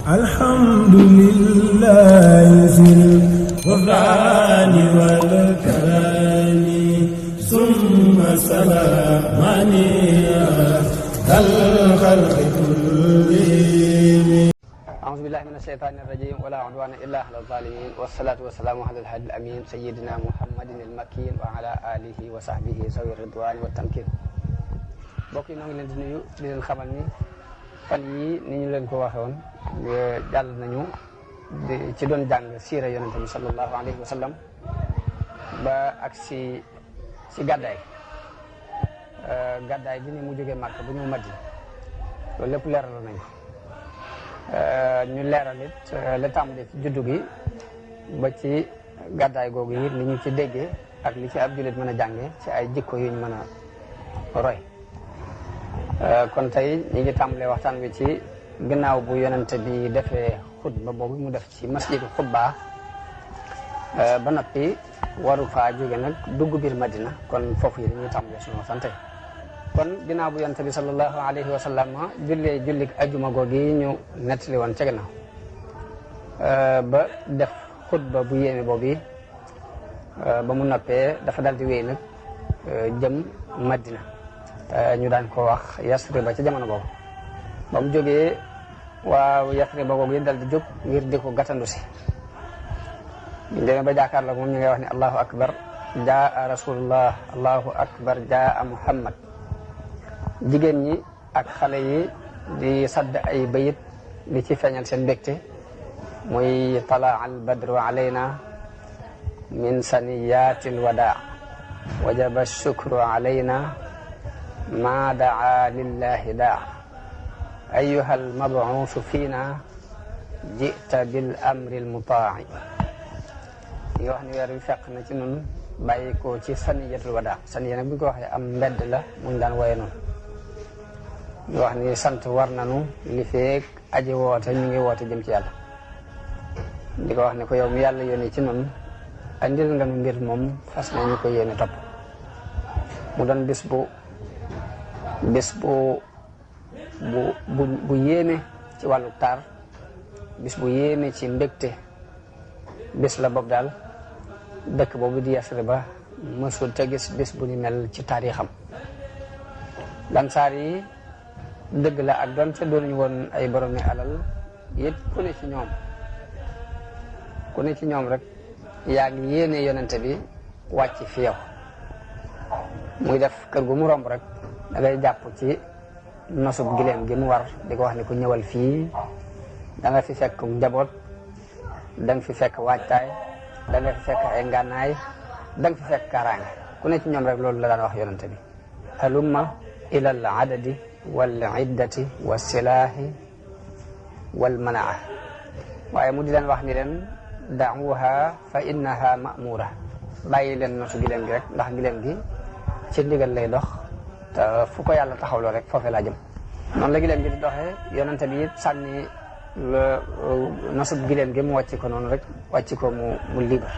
alhamdulillahi zil ghufrani wal karami summa salamani dal khalqi kulli. أعوذ بالله من الشيطان الرجيم ولا عدوان إلا على الظالمين والصلاة والسلام على الهادي الأمين سيدنا محمد المكين وعلى آله وصحبه ذوي الرضوان والتمكين. mbokk yi ñoo ngi leen di nuyu di leen xamal ni fan yii ni ñu leen ko waxee woon jàll nañu ci doon jàng siira yonente bi sallallahu alayhi wa sallam ba ak si gàddaay bi ni mu jógee Màkka bu ñëw Madina loolu lépp leeral nañ ko. ñu leeral it la tàmbalee ci juddu gi ba ci gàddaay googu it li ñu ci déggee ak li ci ab jullit mën a jàngee ci ay jikko yuñ mën a roy. kon tey ñi ngi tàmbalee waxtaan wi ci gannaaw bu yonente bi defee xutba boobu mu def ci masjidu xutba ba noppi waru faa jóge nag dugg biir Madina kon foofu yi dañuy tàmbalee suñu waxtaan tey. kon ginnaaw bu yonent bi sallallahu alayhi wa sallam jullik ajuma googi ñu nettali woon ca gannaaw ba def xutba bu yéeme boobu ba mu noppee dafa dal di wéy nag jëm Madina ñu daan ko wax Yasriba ca jamono boobu ba mu jógee waaw Yasriba googu dal di jóg ngir di ko gàttandu si ñu demee ba jàkkaarloo moom ñu ngay wax ne allahu akbar jaa rasulullah allahu akbar jaa muhammad. jigéen ñi ak xale yi di sadd ay bayit di ci feeñal seen mbégte muy talaa al badru alayna min saniyati al wadaa wajaba shukru alayna ma daa lillahi daa ayuha al mabuusu fiina jita bil amri al mutaa'i yi nga wax ni weer wi fekk na ci nun bàyyi ko ci saniyatul wadaa saniya nag bi ko waxee am mbedd la muñ daan woye noonu ñu wax ni sant war nanu li feek aji woote ñu ngi woote jëm ci yàlla di ko wax ne ko yow mi yàlla yónni ci noonu andil nga nu mbir moom fas nañu ko yéene topp mu doon bis bu yéeme ci wàllu taar bis bu yéeme ci mbégte bis la boobu daal dëkk boobu di Yasriba mësul te gis bis bu ni mel ci taarixam lansaar yi dëgg la ak doon te doonuñu woon ay boromi alal it ku ne ci ñoom rek yaa ngi yéene yonente bi wàcc fi yow muy def kër gu mu romb rek da ngay jàpp ci nosub gileem gi mu war di ko wax ne ku ñëwal fii da nga fi fekk njaboot da nga fi fekk waajtaay da nga fi fekk ay ngànnaay da nga fi fekk kaaraange ku ne ci ñoom rek loolu la daan wax yonente bi halumma ila al adadi wal iddati wa silaahi wal manaa waaye mu di leen wax ni leen da'uha fa innaha ma'mura bàyyi leen nosu gileem gi rek ndax gileem gi ci ndigal lay dox te fu ko yàlla taxawloo rek foofee laa jëm noonu la gileem gi di doxee yonente bi it sànni nosu gileem gi mu wàcc ko noonu rek wàcc ko mu libre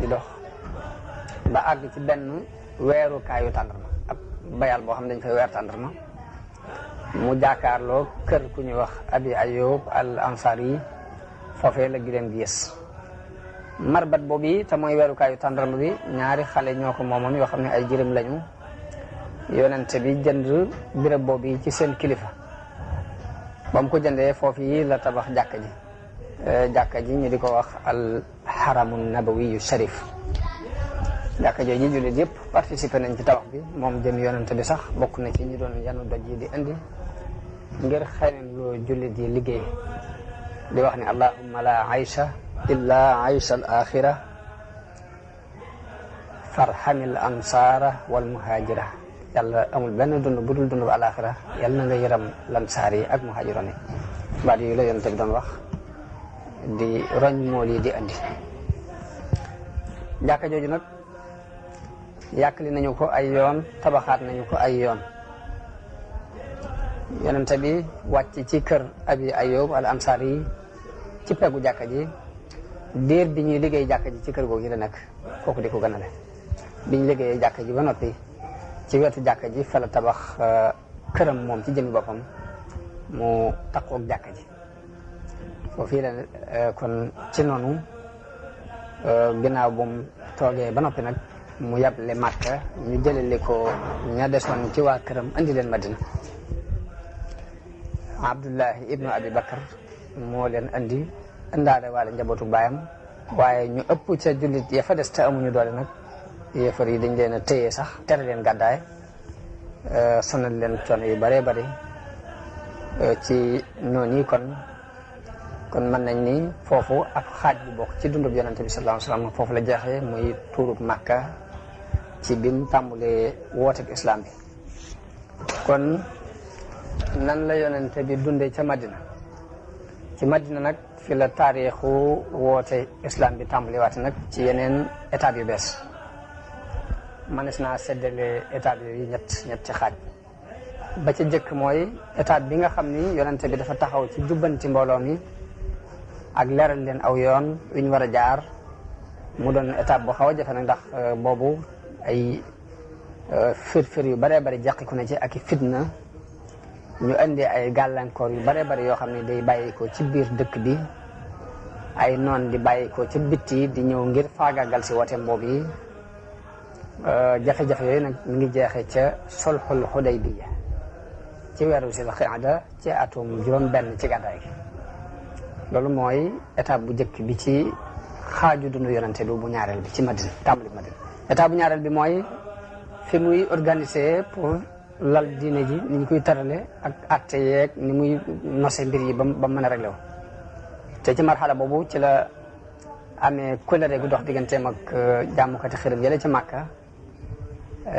di dox ba àgg ci benn weerukaayu tàndarma ab bayal boo xam ne dañ fay weer tàndarma mu jaakaarloo kër ku ñuy wax abi ayub al ansar yi foofee la gileem gi yës marbat boobu te mooy weerukaayu tàndarma bi ñaari xale ñoo ko moomoon yoo xam ne ay jërëm lañu yonente bi jënd béréb boobu ci seen kilifa ba mu ko jëndee foofu yi la tabax jàkka ji ñu di ko wax al haramu nabawiyu sharif jàkka jooju jullit yëpp participé nañ ci tabax bi moom jëm yonente bi sax bokk na ci ñi doon yanu doj yi di indi ngir xeneen loo jullit yi liggéey di wax ni allahumma la aysha illa aysha al axira farhamil ansara wal muhajira yàlla amul benn dund bu dul dund bu alaxira yàlla na nga yëram lansaar yi ak muhajiroon yi baat yooyu la yonente bi doon wax di roñ mool yi di andi jàkka jooju nag yàkkali nañu ko ay yoon tabaxaat nañu ko ay yoon yonente bi wàcc ci kër abi ayub al ansar yi ci peggu jàkka ji diir bi ñuy liggéey jàkka ji ci kër googu la nekk kooku di ko gënale bi ñu liggéeyee jàkka ji ba noppi ci wetu jàkka ji fa la tabax këram moom ci jëmi boppam mu takkoog jàkka ji foofii la kon ci noonu ginnaaw bu mu toogee ba noppi nag mu yable Makka ñu jëlale ko ña desoon ci waa këram andi leen Madina. Abdullahi ibnu Abi Bakar moo leen andi indaale waale njabootu baayam waaye ñu ëpp ca jullit ya fa des te amuñu doole nag yéefar yi dañ leen a téye sax tere leen gàddaay sonal leen coono yu bëree bëri ci noonu kon mën nañ ni foofu ab xaaj bu bokk ci dundub yonente bi sallallahu alayhi wasallam foofu la jeexee muy tuurub Makka ci bim tàmbulee wooteeg islam bi. kon nan la yonente bi dundee ca Madina ci Madina nag fi la taarixu woote islam bi tàmbali waate nag ci yeneen étape yu bees mënees naa seddale étape yooyu ñetti xaaj. ba ca jëkk mooy étape bi nga xam ni yonente bi dafa taxaw ci jubbanti mbooloo mi ak leeral leen aw yoon wi ñu war a jaar mu doon étape bu xaw a jafe nag ndax boobu ay firfir yu bëree bëri jàqiku na ci ak i fitna ñu indi ay gàllankoor yu bëree bëri yoo xam ne day bàyyikoo ci biir dëkk bi ay noon di bàyyikoo ci bitti di ñëw ngir faagaagal si woote boobu yi jafe-jafe yooyu nag mi ngi jeexee ca sulhul Hudaybiya ci weeru Zul Qa'da ci atum juróom-benn ci gàddaay gi. loolu mooy étape bu njëkk bi ci xaaju dundu yonente bi bu ñaareel bi ci Madina tàmbali Madina. étape bu ñaareel bi mooy fi muy organiser pour lal diine ji ni ñu koy tarale ak atte yeeg ni muy nose mbir yi ba mën a réglé wu te ci marxala boobu ci la amee kóllëre gu dox digganteem ak jàmmukati xiram yële ci Makka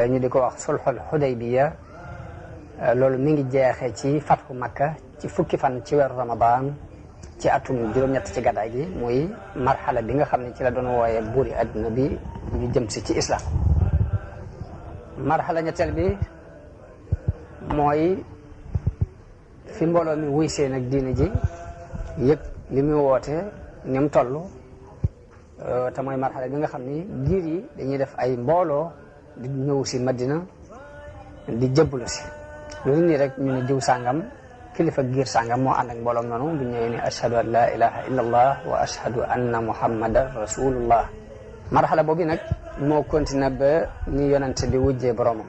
ñu di ko wax sulhul Hudaybiya. loolu mi ngi jeexee ci fathu Makka ci fukki fan ci weeru Ramadan ci atum juróom-ñett ci gàddaay gi muy marxala bi nga xam ne ci la doon wooyee buuri adduna bi ñu jëm si ci islam. marxala ñetteel bi mooy fi mbooloo mi wuy seen ak diine ji yëpp li muy woote ni mu toll te mooy marxala bi nga xam ni giir yi dañuy def ay mbooloo di ñëw si Madina di jëbbalu si loolu nii rek ñu ne jiw sàngam kilifa giir sàngam moo ànd ak mbooloom noonu bu ñëwee ni ashhadu an la ilaha illa allah wa ashhadu anna muhammadan rasulullah. marxala boobu nag moo continué ba ni yonente bi wujjee boromam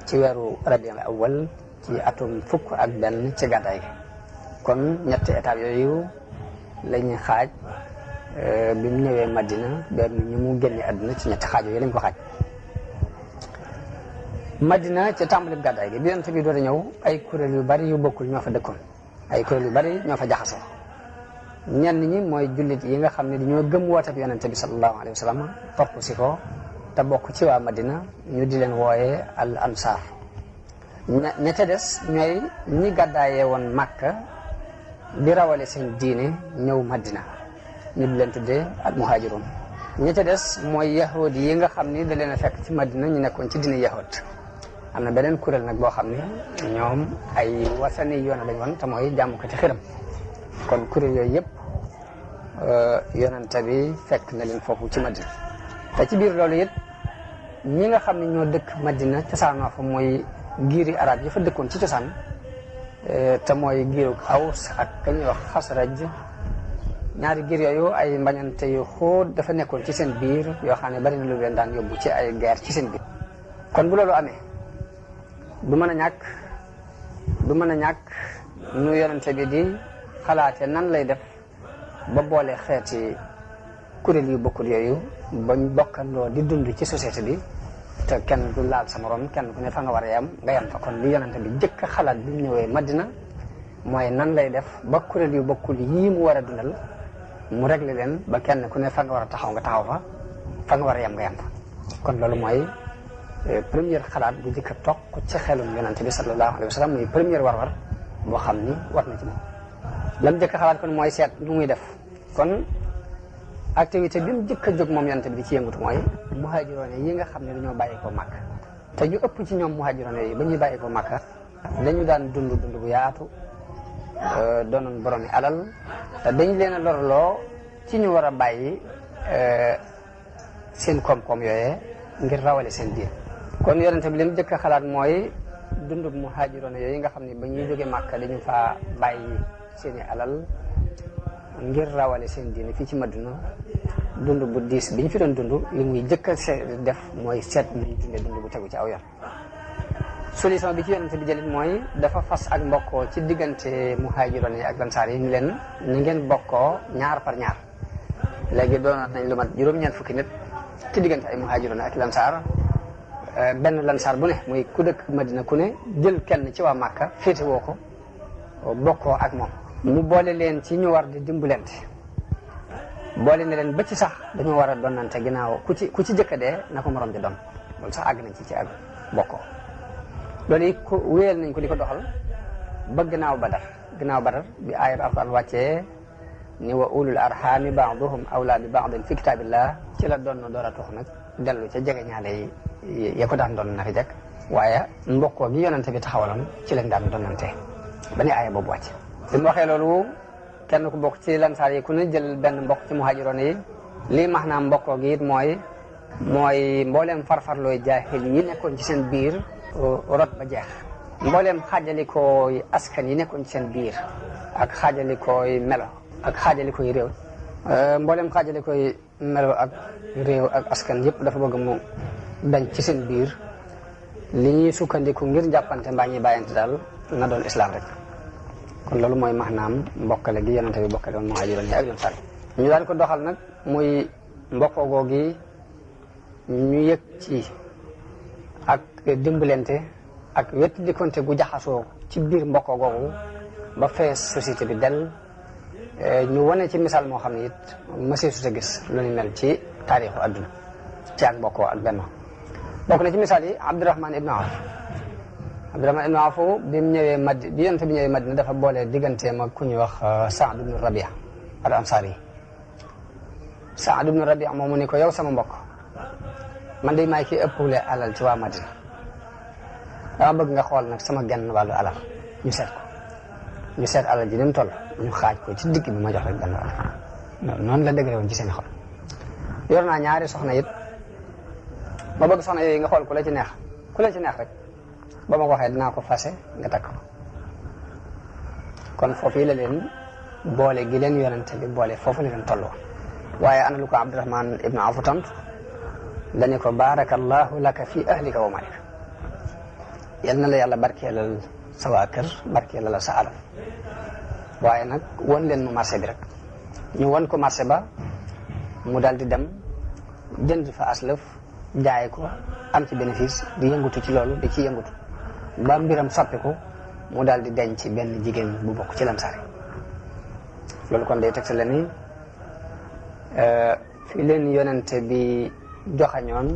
ci weeru rabiul awwal ci atum fukk ak benn ci gàddaay gi. kon ñetti étape yooyu la ñuy xaaj bi mu ñëwee Madina ba ñu mu génne àdduna ci ñetti xaaj yooyu lañ ko xaaj. Madina ca tàmbali gàddaay gi bi yonent bi doon ñëw ay kuréel yu bari yu bokkul ñoo fa dëkkoon ay kuréel yu bari ñoo fa jaxasoo ñenn ñi mooy jullit yi nga xam ne dañoo gëm wooteeb yonent bi sallallahu alayhi wa sallam topp si ko te bokk ci waa Madina ñu di leen wooyee al ansar. ña ca des ñooy ñi gàddaayee woon Makka di rawale seen diine ñëw Madina ñu di leen tuddee al muhajirun. ña ca des mooy yahud yi nga xam ni da leen a fekk ci Madina ñu nekkoon ci diine yahud. am na beneen kuréel nag boo xam ne ñoom ay wasani yoon lañ woon te mooy jàmm ko ci xiram kon kuréel yooyu yëpp yonente bi fekk na leen foofu ci Madina te ci biir loolu it ñi nga xam ne ñoo dëkk Madina cosaanoo fa mooy giiri arab yi fa dëkkoon ci cosaan te mooy giiru Aws ak ka ñuy wax Xasraj ñaari giir yooyu ay mbañante yu xóot dafa nekkoon ci seen biir yoo xam ne bari na lu leen daan yóbbu ci ay guerre ci seen biir. kon bu loolu amee du mën a ñàkk nu yonente bi di xalaate nan lay def ba boole xeeti kuréel yu bokkul yooyu bañ bokkandoo di dund ci société bi te kenn du laal sa morom kenn ku ne fa nga war a yam nga yam fa. kon li yonente bi jëkk a xalaat bi mu ñëwee Madina mooy nan lay def ba kuréel yu bokkul yii mu war a dundal mu réglé leen ba kenn ku ne fa nga war a taxaw nga taxaw fa nga war a yam nga yam fa. kon loolu mooy première xalaat bu jëkk a toog ci xelum yonente bi sallallahu alayhi wa sallam muy première war-war boo xam ni war na ci moom. lam jëkk a xalaat kon mooy seet nu muy def kon activité bi mu jëkk a jóg moom yonente bi di ci yëngatu mooy muhaajiroon yi nga xam ne dañoo bàyyi ko Makka te ñu ëpp ci ñoom muhaajiroon yi ba ñuy bàyyi ko Makka dañu daan dund bu yaatu doonoon boromi alal te dañ leen a lorloo ci ñu war a bàyyi seen koom-koom yooyee ngir rawale seen diin. kon yonente bi li mu jëkk a xalaat mooy dundub muhaajiroon yooyu nga xam ne ba ñuy jóge Màkka dañu faa bàyyi seeni alal ngir rawale seen diine fii ci Madina dund bu diis bi ñu fi doon dund li muy jëkk a def mooy seet lu ñu dundee dund bu tegu ci aw yoon. solution bi ci yonente bi jëlit mooy dafa fas ak mbokkoo ci diggante muhaajiroon yi ak lansaar yi ñu leen na ngeen bokkoo ñaar par ñaar. léegi doonaat nañ lu mat juróom-ñeent fukki nit ci diggante ay muhaajiroon ak lansaar benn lansaar bu ne muy ku dëkk Madina ku ne jël kenn ci waa Màkka féete woo ko bokkoo ak moom. mu boole leen ci ñu war di dimbalante boole ne leen ba ci sax dañoo war a donnante ginnaaw ku ci jëkk dee na ko morom di doon loolu sax àgg nañ ci ak bokkoo. loolu yi ko wéyal nañ ko di ko doxal ba ginnaaw Badar bi aayat Alxuraan wàccee ni wa ulul arhami ba'duhum awla bi ba'din fi kitaabillah ci la doon door a tox nag dellu ca jege ñaale yi ya ko daan doon naka jekk waaye mbokkoo gi yonente bi taxawaloon ci lañ daan donnante ba ni aaya boobu wàcc. bi mu waxee loolu kenn ku bokk ci lansaar yi ku ne jël benn mbokk ci muhaajiroon yi lii max naa mbokkoo gi it mooy mbooleem farfarlooy jaahil yi nekkoon ci seen biir rot ba jeex mbooleem xaajalikooy askan yi nekkoon ci seen biir ak xaajalikooy melo ak xaajalikooy réew mbooleem xaajalikooy melo ak réew ak askan yëpp dafa bëgg mu dañ ci seen biir li ñuy sukkandiku ngir jàppante mbaa ñuy bàyyante daal na doon islam rek. kon loolu mooy maanaam mbokkale gi yonente bi bokkale woon muhaajiroon yi ak lansaar ñu daal ko doxal nag muy mbokkoo googi ñu yëg ci ak dimbalante ak wet di konte gu jaxasoo ci biir mbokkoo googu ba fees société bi del ñu wane ci misaal moo xam ne it mësee su ta gis lu ñu mel ci taarixu adduna ci ak mbokkoo ak benn bokk na ci misaal yi Abdurahman ibn Awf bi mu ñëwee bi yonent bi ñëwee Madina dafa boole digganteem ak ku ñuy wax Saad ibn Rabia al Ansari Saad ibn Rabia moom mu ni ko yow sama mbokk man de maay ki ëppule alal ci waa Madina dama bëgg nga xool nag sama genn wàllu alal ñu seet alal ji ni mu toll ñu xaaj ko ci digg bi ma jox rek benn wàll noonu la dëgëre woon ci seen xol. yor naa ñaari soxna it ma bëgg soxna yooyu nga xool ku la ci neex rek ba ma ko waxee dinaa ko fase nga takk ko kon foofu yi la leen boole gi leen yonente bi boole foofu la leen tolloo waaye ana lu ko Abdurahman ibn Awf tant dañu ko barakallahu laka fi ahlika wa malika yal na la yàlla barkeelal sa waa kër barkeelal sa alal waaye nag won leen mu marché bi rek ñu won ko marché ba mu daal di dem jënd fa aslëf jaay ko am ci bénéfice di yëngutu ci loolu di ci yëngutu ba mbiram soppiku mu daal di denc ci benn jigéen bu bokk ci lansaar loolu kon day tegtal la ni fi leen yonente bi joxañoon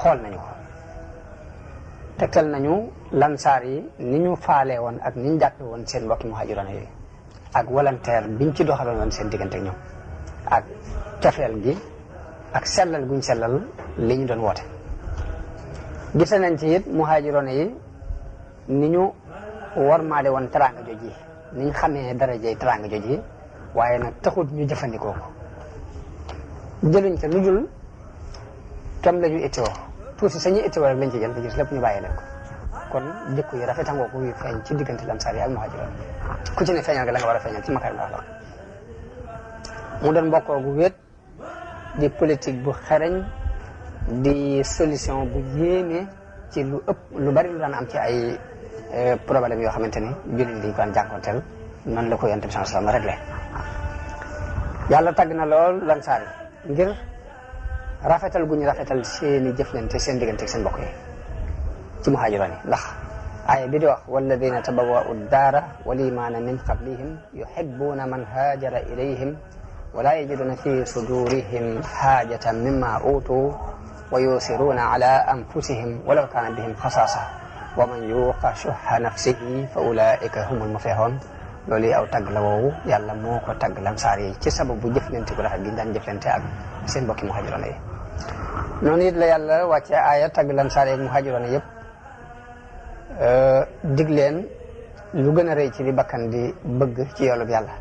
xool nañu ko tegtal nañu lansaar yi ni ñu faale woon ak ni ñu jàppe woon seen mbokki muhaajiroon yi ak volontaire biñ ci doxaloon woon seen diggante ak ñoom ak cofeel gi ak sellal guñ sellal li ñu doon woote gis nañ ci it muhaajiroon yi ni ñu warmaale woon teraanga jooji ni ñu xamee darajey teraanga jooji waaye nag taxut ñu jëfandikoo ko jëluñ ca lu dul kam la ñu ittiwoo tuuti sañuy ittiwoo rek lañ ci jël di gis lépp ñu bàyyi leen ko kon jikko yi rafetangoo ko yu feeñ ci diggante lansaar yi ak muhaajiroon ku ci ne feeñal nga la nga war a feeñal ci makaarim al axlaaq mu doon mbokkoo gu wéet di politique bu xereñ di solution bu yéeme ci lu ëpp lu bari lu daan am ci ay problème yoo xamante ni jullit dañ ko daan jànkonteel noonu la ko yonent bi sallallahu alayhi wasallam réglé yàlla tàgg na lool lansaar yi ngir rafetal gu ñu rafetal seeni jëflante seen diggante ak seen mbokk yi ci muhaajiroon yi ndax aaya bi di wax walladina tabawwa'u daara wal imaana min qablihim yuhibbuuna man haajara ilayhim wala yajiduna fi sudurihim haajatan mimma utu wa yusiruuna ala anfusihim walaw kaana bihim xasaasa wa man yuuqa shuhha nafsihi fa ulaika humul muflihun loolu aw tagg la woowu yàlla moo ko tagg lansaar yi ci sababu jëflante gu rafet gi ñu daan jëflante ak seen mbokki muhaajiroon yi noonu it la yàlla wàcce aaya tagg lansaar yi ak muhaajiroon yëpp dig leen lu gën a rëy ci li bakkan di bëgg ci yoolub yàlla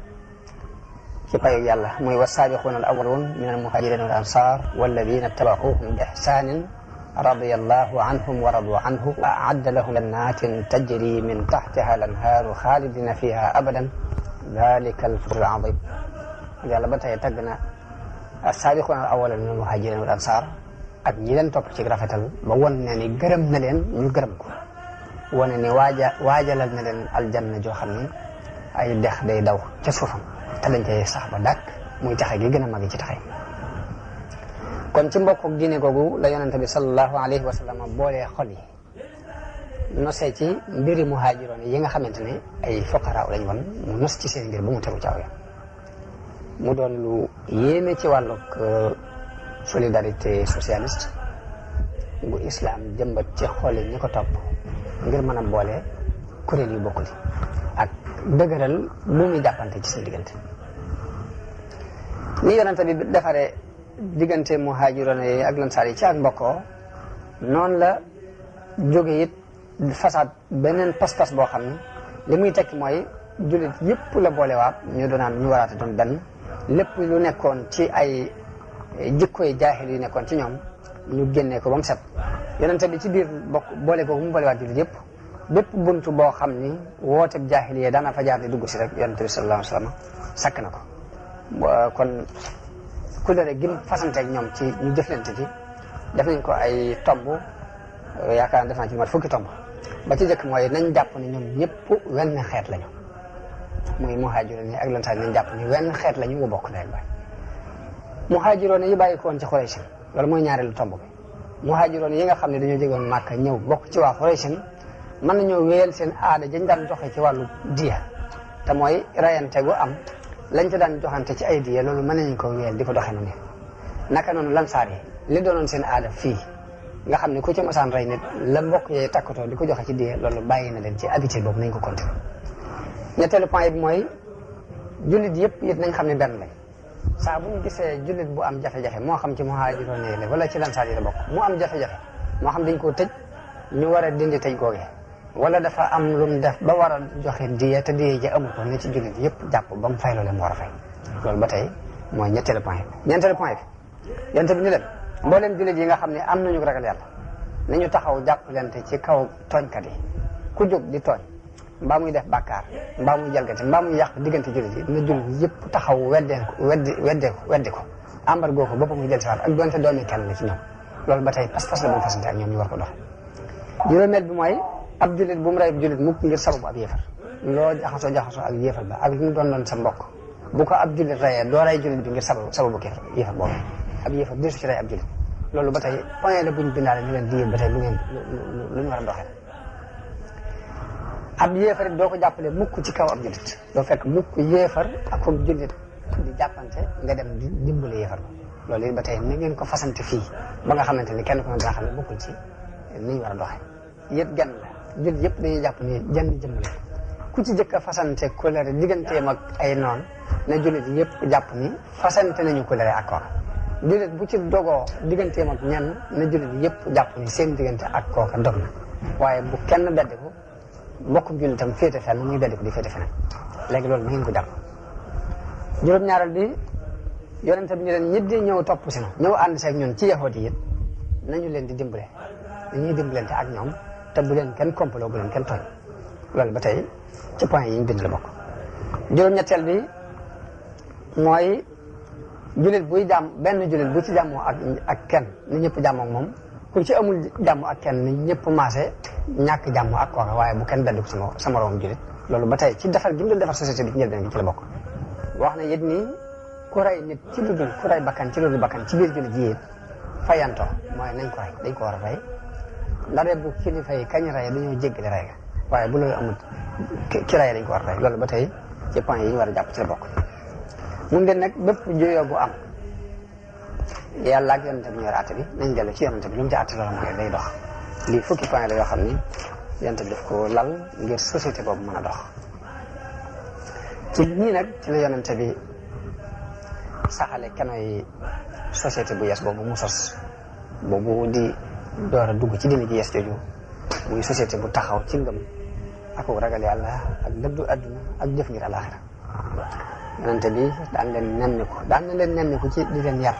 ci payug yàlla mooy wasaabiquuna al awwaluun min al muhaajiriina wal ansaar walladina tabauhum bi ihsaanin radiyallahu anhum wa radu anhu wa a'adda lahum jannatin tajri min tahtiha al anhaaru xaalidina fiha abadan dalika al-fawz al-azim. yàlla ba tey tagg na as-saabiquuna al-awwaluuna minal muhaajiriina wal ansaar ak ñi leen topp ci rafetal ba won ne ni gërëm na leen ñu gërëm ko wane ni waajalal na leen aljanna joo xam ni ay dex day daw ca suufam te dañ cay sax ba dàkk muy taxe gi gën a màgg ci taxe. kon ci mbokk diine googu la yonente bi sallallahu alayhi wa sallam boolee xol yi nosee ci mbiri muhaajiroon yi nga xamante ne ay fuqaraa lañ woon mu nos ci seen mbir ba mu tegu ci aw yoon mu doon lu yéeme ci wàllug solidarité socialiste bu islam jëmbat ci xol yi ñi ko topp ngir mën a boole kuréel yu bokkul ak dëgëral lu muy jàppante ci seen diggante. ni yonente bi defaree diggante muhaajiroon yi ak lansaar yi ci ak mbokkoo noonu la jóge it façade beneen pas-pas boo xam ne li muy tekki mooy jullit yëpp la boolewaat ñu doonaan ñu waraate doon benn lépp lu nekkoon ci ay jikkoy jaahil yu nekkoon ci ñoom ñu génnee ko ba mu set. yonente bi ci biir bokk boole ko mu boolewaat jullit yëpp bépp buntu boo xam ni woote jaahil yi daana fa jaar di dugg si rek yonente bi sallallahu alayhi wa sallam sakk na ko. kon kulere gi mu fasanteeg ñoom ci ñu jëflante ci def nañ ko ay tomb yaakaar naa def naa ci mat fukki tomb ba ci jëkk mooy nañ jàpp ni ñoom ñëpp wenn xeet lañu muy muhaajiroon yi ak lansaar nañ jàpp ni wenn xeet lañu mu bokk ndey baay. muhaajiroon yi bàyyi ko woon ci Quraysh loolu mooy ñaareelu tomb bi. muhaajiroon yi nga xam ne dañoo jógoon Màkka ñëw bokk ci waa Quraysh mën nañoo wéyal seen aada dañ daan joxe ci wàllu diya te mooy rayante gu am lañ ca daan joxante ci ay diya loolu mën nañu ko wéyal di ko doxee noonu. naka noonu lansaar yi li doonoon seen aada fii nga xam ne ku ci mosaan rey nit la mbokk yee takkatoo di ko joxe ci diya loolu bàyyi na leen ci habitude boobu nañ ko continuer. ñetteelu point bi mooy jullit yëpp it nañ xam ne benn lañ saa bu ñu gisee jullit bu am jafe-jafe moo xam ci muhaajiroon yi la wala ci lansaar yi la bokk mu am jafe-jafe moo xam dañ koo tëj ñu war a dindi tëj googee wala dafa am lu mu def ba war a joxe diya te diya ji amul ko ne ci jullit yëpp jàpp ba mu fay loole mu war a fay loolu ba tey mooy ñetteelu point bi. ñeenteelu point bi yonent bi ni leen mbooleem jullit yi nga xam ne am nañu ragal yàlla nañu taxaw jàppalante ci kaw tooñkat yi ku jóg di tooñ mbaa muy def bàkkaar mbaa muy jalgati mbaa muy yàq diggante jullit yi na jullit yëpp taxaw weddi ko embargo ko boppam muy jël si waat ak doonte doomi kenn la ci ñoom loolu ba tey pas-pas la bu mu fasante ak ñoom ñu war ko dox. juróomeel bi mooy ab jullit bu mu rey jullit mukk ngir sababu ab yéefar loo jaxasoo ak yéefar ba ak lu mu doon sa mbokk bu ko ab jullit reyee doo rey jullit bi ngir sababu yéefar boobu ab yéefar desu ci rey ab jullit loolu ba tey point la buñ bindaale ñu leen di yéen ba tey lu ñu war a doxee. ab yéefar doo ko jàppale mukk ci kaw ab jullit doo fekk mukk yéefar ak ko jullit di jàppante nga dem di dimbale yéefar ba loolu it ba tey ni ngeen ko fasante fii ba nga xamante ni kenn ko ne dina xam ne bokkul ci ni ñu war a doxee. yëpp genn la jullit yëpp dañuy jàpp ni jenn jëmm la ku ci jëkk a fasante colère digganteem ak ay noon na jullit yëpp jàpp ni fasante nañu colère ak kooka jullit bu ci dogoo digganteem ak ñenn na jullit yëpp jàpp ni seen diggante ak kooka dog na waaye bu kenn beddiku mbokkum jullitam féete fenn muy beddiku di féete feneen léegi loolu na ngeen ko jàpp. juróom-ñaaral bi yonente bi ñu leen ñi di ñëw topp si na ñëw ànd seeg ñun ci yahood yi it nañu leen di dimbale dañuy dimbalante ak ñoom te bu leen kenn complot bu leen kenn tooñ loolu ba tey ci point yi ñu bind la bokk. juróom-ñetteel bi mooy jullit buy jàmm benn jullit bu ci jàmmoo ak kenn ni ñëpp jàmmoo ak moom ku ci amul jàmm ak kenn ni ñëpp maase ñàkk jàmm ak kooka waaye bu kenn beddu ko sa moroom jullit loolu ba tey ci defar gi mu doon defar société bi ci njëlbeen gi ci la bokk. wax na it ni ku rey nit ci lu dul ku rey bakkan ci lu dul bakkan ci biir jullit yi it fayantoo mooy nañ ko rey dañ ko war a rey ndare bu kilifa yi kañ rey dañoo jéggale rey ga waaye bu loolu amul ki rey dañ ko war a rey loolu ba tey ci point yi ñu war a jàpp ci la bokk. mun de nag bépp juyoo bu am yàlla ak yonente bi ñooy àtte bi nañ dellu ci yonente bi lu mu ci àtte loolu mooy day dox lii fukki point la yoo xam ni yonente bi daf ko lal ngir société boobu mën a dox. ci nii nag ci la yonente bi saxale kenoy société bu yes boobu mu sos boobu di door a dugg ci dina ji yes jooju muy société bu taxaw ci ngëm ak ragal yàlla ak dëddu àdduna ak jëf ngir àllaaxira yonente bi daan na leen nemmiku ci di leen yar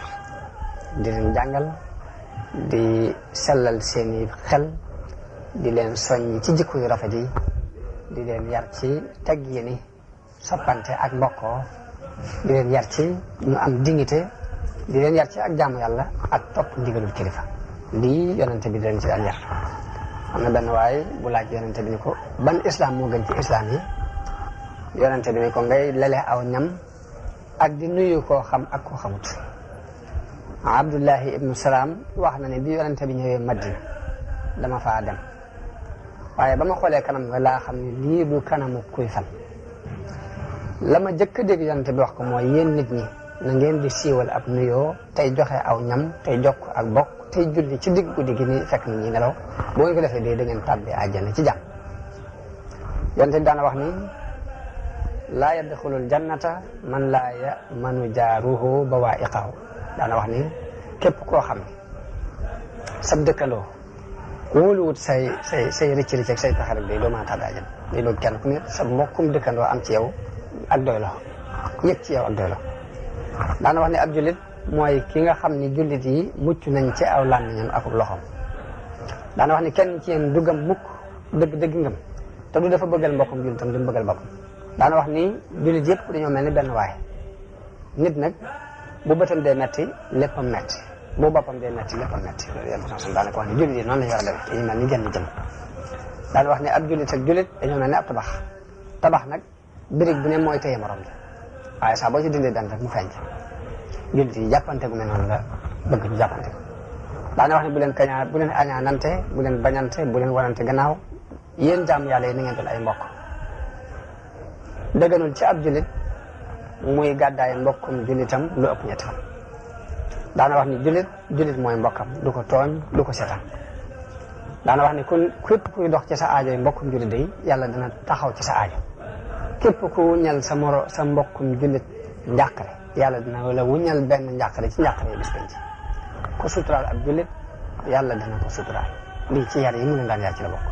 di leen jàngal di sellal seeni xel di leen soññ ci jikko yu rafet yi di leen yar ci teggini soppante ak mbokkoo di leen yar ci ñu am dignité di leen yar ci ak jaamu yàlla ak topp ndigalul kilifa lii yonente bi di leen ci daan yar. am na benn waay bu laaj yonente bi ni ko ban islam moo gën ci islam yi yonente bi ni ko ngay lele aw ñam ak di nuyu koo xam ak koo xamut. Abdullahi ibnu Salaam wax na ne bi yonente bi ñëwee Madina dama faa dem waaye ba ma xoolee kanam nga laa xam ne lii du kanamu kuy fan la ma jëkk a dégg yonente bi wax ko mooy yéen nit ñi na ngeen di siiwal ab nuyoo tey joxe aw ñam tey jokk ak bokk tey julli ci digg guddi gi ni fekk nit ñi nelaw bu ngeen ko defee dee da ngeen tàbbi àjjana ci jàmm. yonente bi daana wax ni laa yadxulul jannata man laa yamanu jaaruhu bawaa'iqahu daana wax ni képp koo xam ne sab dëkkandoo wóoluwut say rëcc ak say pexe rek day doo mën a tàbbi àjjana day bëgg kenn ku ne sa mbokkum dëkkandoo am ci yow ak doylo yëg ci yow ak doylo daana wax ne ab jullit mooy ki nga xam ni jullit yi mucc nañ ci aw làmmiñam ak loxoom daana wax ni kenn ci yéen du gëm mukk dëgg ngëm te du dafa bëggal mbokkum jullitam du mu bëggal boppam daana wax ni jullit yëpp dañoo mel ni benn waay nit nag bu bëtam dee metti léppam metti bu boppam dee metti léppam metti loolu yëpp daana ko wax ni jullit yi noonu la ñu war a def dañu mel ni genn jëm daana wax ni ab jullit ak jullit dañoo mel ni ab tabax nag birig bu ne mooy téye morom la waaye saa boo ci dindee benn rek mu feeñ jullit yi jàppante gu mel noonu la bëgg ñu jàppante daana wax ne bu leen añaanante bu leen bañante bu leen wanante gannaaw yéen jàmm yàlla yi na ngeen doon ay mbokk dëgganul ci ab jullit muy gàddaay mbokkum jullitam lu ëpp ñetti fan daana wax ni jullit mooy mbokkam du ko tooñ du ko seetaan daana wax ni képp kuy dox ci sa aajo yi mbokkum jullit day yàlla dina taxaw ci sa aajo képp ku wuññal sa mbokkum jullit njàqare yàlla dina la wuññal benn njàqare ci njàqare yi bis penc ku suturaal ab jullit yàlla dina ko suturaal lii ci yar yi mu leen daan yar ci la bokk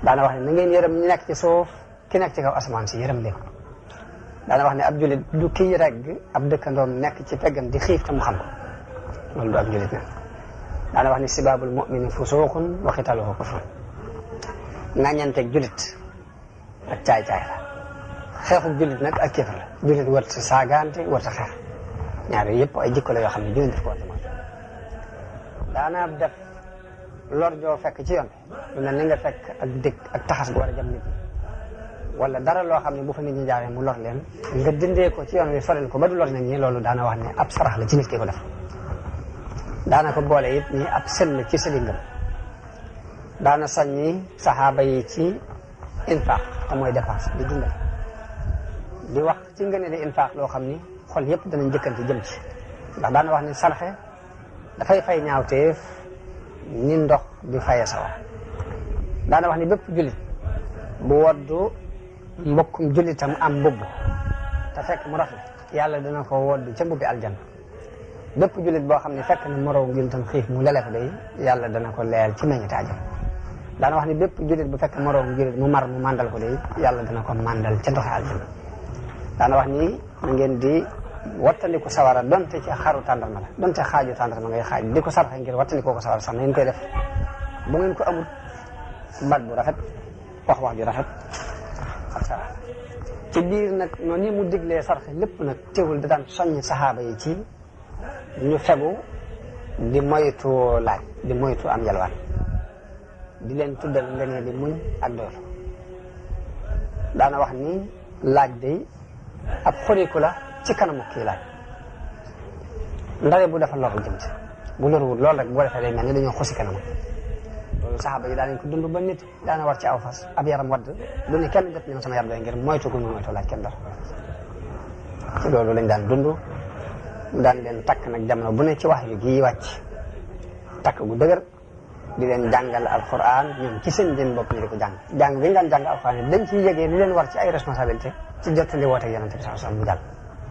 daana wax ne na ngeen yërëm ñi nekk ci suuf ki nekk ci kaw asamaan si yërëm leen daana wax ne ab jullit du kii regg ab dëkkandoom nekk ci peggam di xiif te mu xam ko loolu du ab jullit nag daana wax ne sibaabul mu'mini fusuuqun wa qitaaluhu kufrun ŋàññanteeg jullit ak caay-caay la xeexub jullit nag ak kéefar la jullit warut a saagaante warut a xeex ñaar yooyu yëpp ay jikko la yoo xam ne jullit daf ko war a moytu daana def lor joo fekk ci yoon lu mel ni nga fekk ak dëkk ak taxas gu war a jëm nit ñi wala dara loo xam ne bu fa nit ñi jaaree mu lor leen nga dindee ko ci yoon wi sorel ko ba du lor nit ñi loolu daana wax ne ab sarax la ci nit ki ko def daana ko boole it ni ab sell ci seli ngëm daana soññi saxaaba yi ci infaq te mooy dépense di dundal di wax ci ngëneeli infaq loo xam ni xol yëpp danañ jëkkante jëm ci ndax daana wax ni sarxe dafay fay ñaawteef ni ndox di faye sawar daana wax ni bépp jullit bu woddu mbokkum jullitam am mbubb te fekk mu rafet yàlla dina ko woddu ca mbubbi aljanna bépp jullit boo xam ne fekk na moroom jullitam xiif mu lele ko day yàlla dana ko leel ci meññite àjjana daana wax ni bépp jullit bu fekk moroom jullit mu mar mu màndal ko day yàlla dana ko màndal ca ndoxi aljanna daana wax ni na ngeen di wattandiku sawara donte ci xaru tàndarma la donte xaaju tàndarma ngay xaaj di ko sarxe ngir wattandikoo ko sawara sax na ngeen koy def bu ngeen ko amul baat bu rafet wax ju rafet ak sarax ci biir nag noonu ni mu diglee sarxe lépp nag teewul da daan soññ saxaaba yi ci ñu fegu di moytu laaj di moytu am yalwaan di leen tuddal ngëneel di muñ ak doylu daana wax ni laaj day ab xoriku la ci kanamu kii laaj ndare bu dafa lor jëm ci bu lorwul loolu rek boo defee day mel ni dañoo xusi kanam loolu saxaaba yi daanañ ko dund ba nit daana war ci aw fas ab yaram wadd du ne kenn jot ni sama yaram doy ngir moytu gu ñu moytu laaj kenn dara ci loolu lañ daan dund daan leen takk nag jamono bu ne ci wax yu gii wàcc takk gu dëgër di leen jàngal alquran ñoom ci seen jën bopp ñu di ko jàng bi ñu daan jàng alquran yi dañ ciy yëgee li leen war ci ay responsabilité ci jottali woote yonente bi sallallahu alayhi wasallam mu jàll